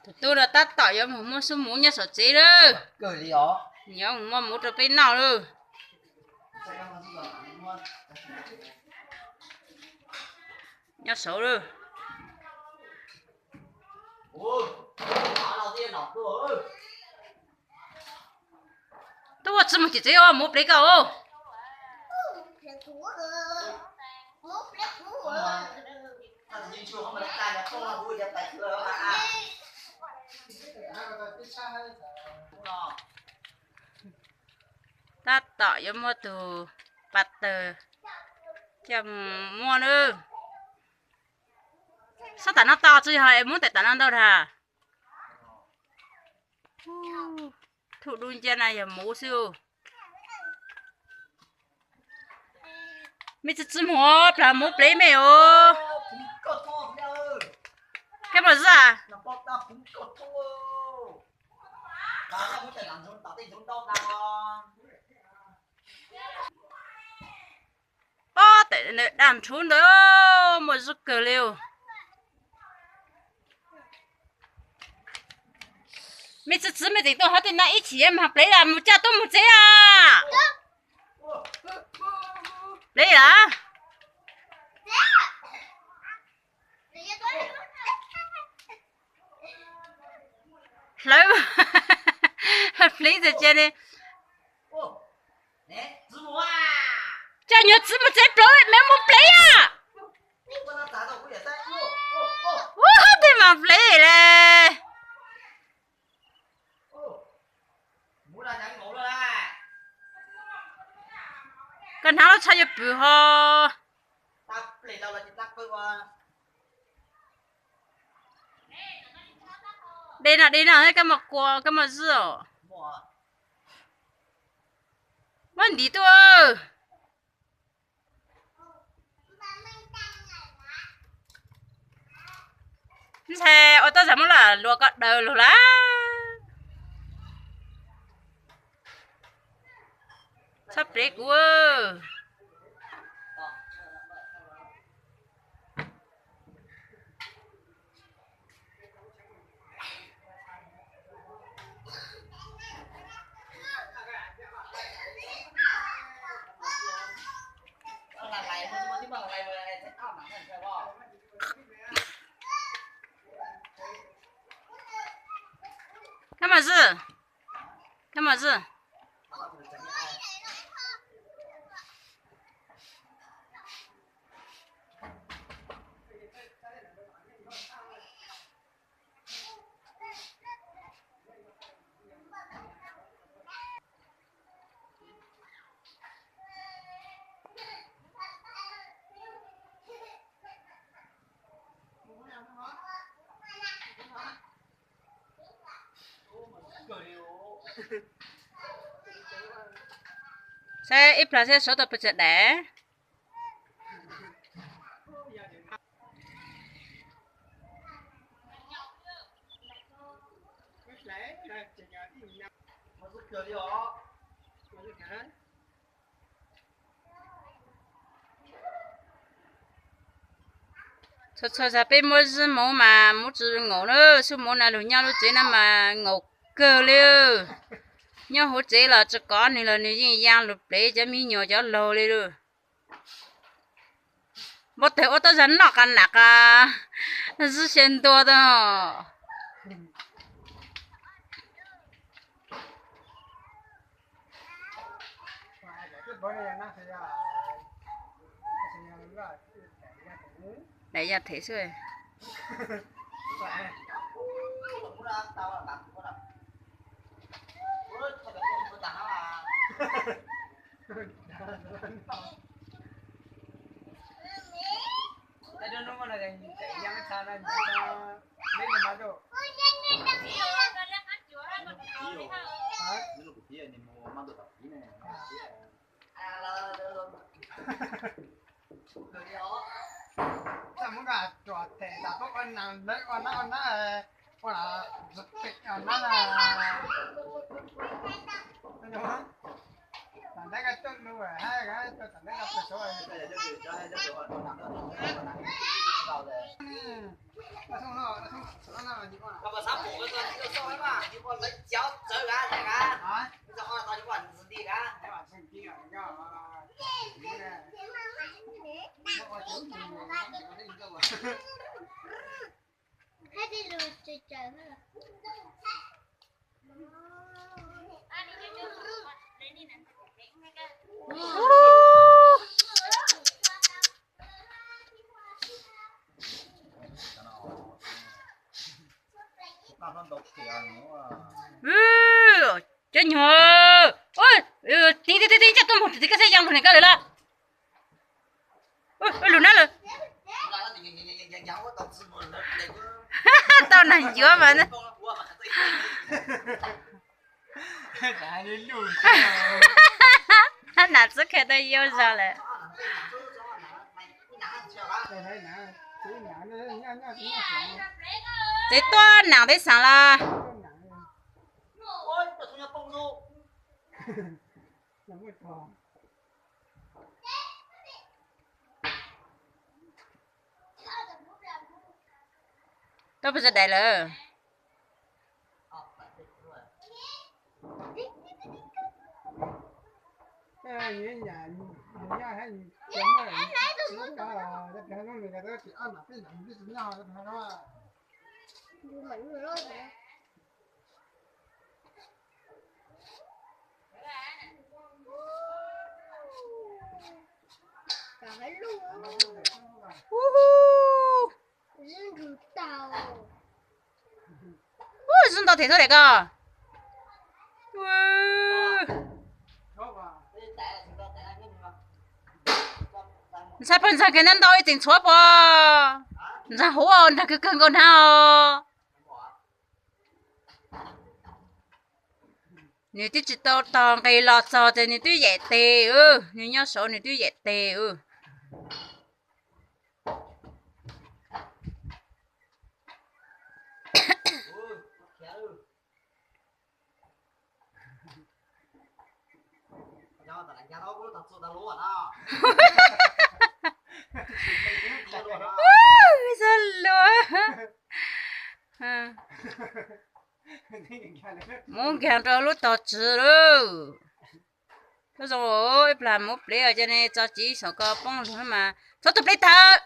Tus tub no tab tom yuav mus muab xub muv nyob saum tsev lawm. Yuav mus muab muv rau peb noj lawm. Nyob saud lawm. Tub, tsis mus tim tsev os, muv plev koj os. Tab tom yuav muab tus pas tawg coj mus muab lawm. Sab tam no tau tsis yog es muab tais tam no ntau dhas. Thuj dub nciab na yog muv xwb. Me txiv txiv mus plam muv plev me os. Koj mos zib a? Ob, tais daj nrhuv ntawd muaj zub kawg li. Me txiv txiv me tseem tuaj hov tej no ib chim mas plev las mus coj tub mus tsev a. Plev las. Hlawv, plev tag cia li. Coj nyuag txiv mus tsev plaub me mus plev a. Ua tej mas plev le. Koj hnav lub tsho yuav pwm ho. De no de no koj mos kua koj mos zib os. Muab ntiv tuaj. Ntxhais ua toj zag muab lam luas koj daws lug lawm. Txhob plev kuv. Kab mos zib, kab mos zib. Saib ib plag saib suav tau pes tsawg daim. Txhua txhua xav peb muab zib muv mas muv tsis ngaum na, xub muv na lug nyob lub tsev no mas ngaum kawg li. Nyob hauv tsev los tsis kov nws los nws yeej yaa lug plev cov me nyuam cov laug li lawm. Npau taws ua toj zag noj qas nam qas zib xyaw ntua tau. Daim yaj them xwb. Txaj muab nqa cuam them tam tuaj ua nas lawv ua nab ua nab, ua nas pem ua nab na. Tam ntawd koj tuaj lug hab, tuaj tam ntawd koj pem suav. Cov nyuag, ti ti ti ti, coj tuaj mus tim koj xav yas nrog niam koj lawm los. Lus nab lawm. Tau nag yuav mas. Nam txwv kha tau yau zog lawm. Txiv tuaj nam teb xav los. Tau pes daim lawm. Ub, zoo ntau them xwb daim ko. Ntxhais pog ntxag kiag ntau ntau ib txwm ntxhuav pog. Ntxag huv nrag kawg kawg nkaus hnab os. Nws twb tsis tau tos nqis los txog ces nws twb yaim tes, nws nyob saud nws twb yaim tes. Xav luag. Mus nkag rau lub tog tswv lawm. Tab zoo ib plag mus plev os, cov ne tso txiv saum ko poob lug mas. Tshuav tug plev tawg,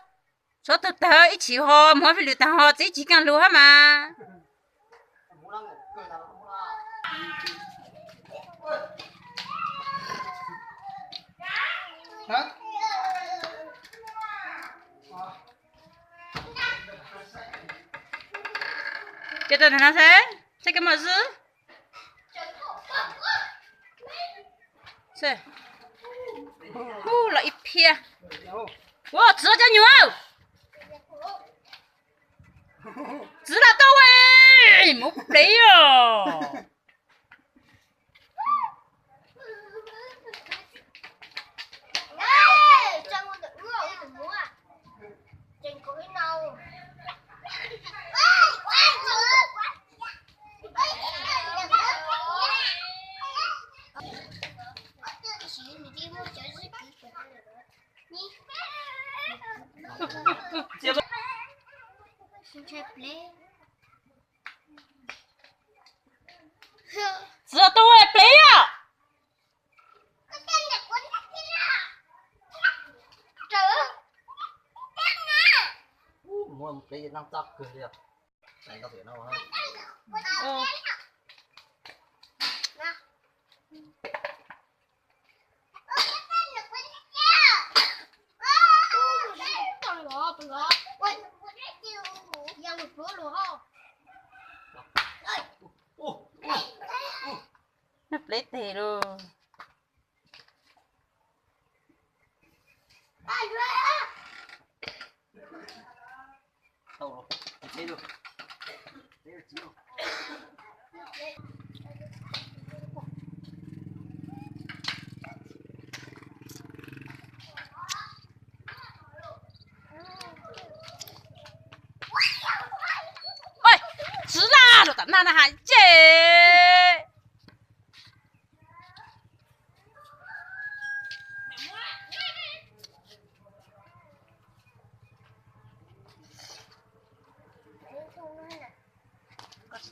tshuav tug tawg ib chim ho mus hauv fij lwm tag ho txiv tsis kaaj lug hab mas. Ces rau ntawm no saib, saib kab mom xwb. Ub, los ib phiab. Ua txiv cov nyuag, txiv los tau mus plev os. Txiv tuaj plev os. Plev tes lauj. Txiv na, los tam naj na has ces.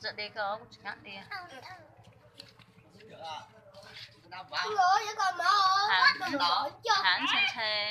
Txawm de koj kuv tsis kam de. Hav ntshai ntshai.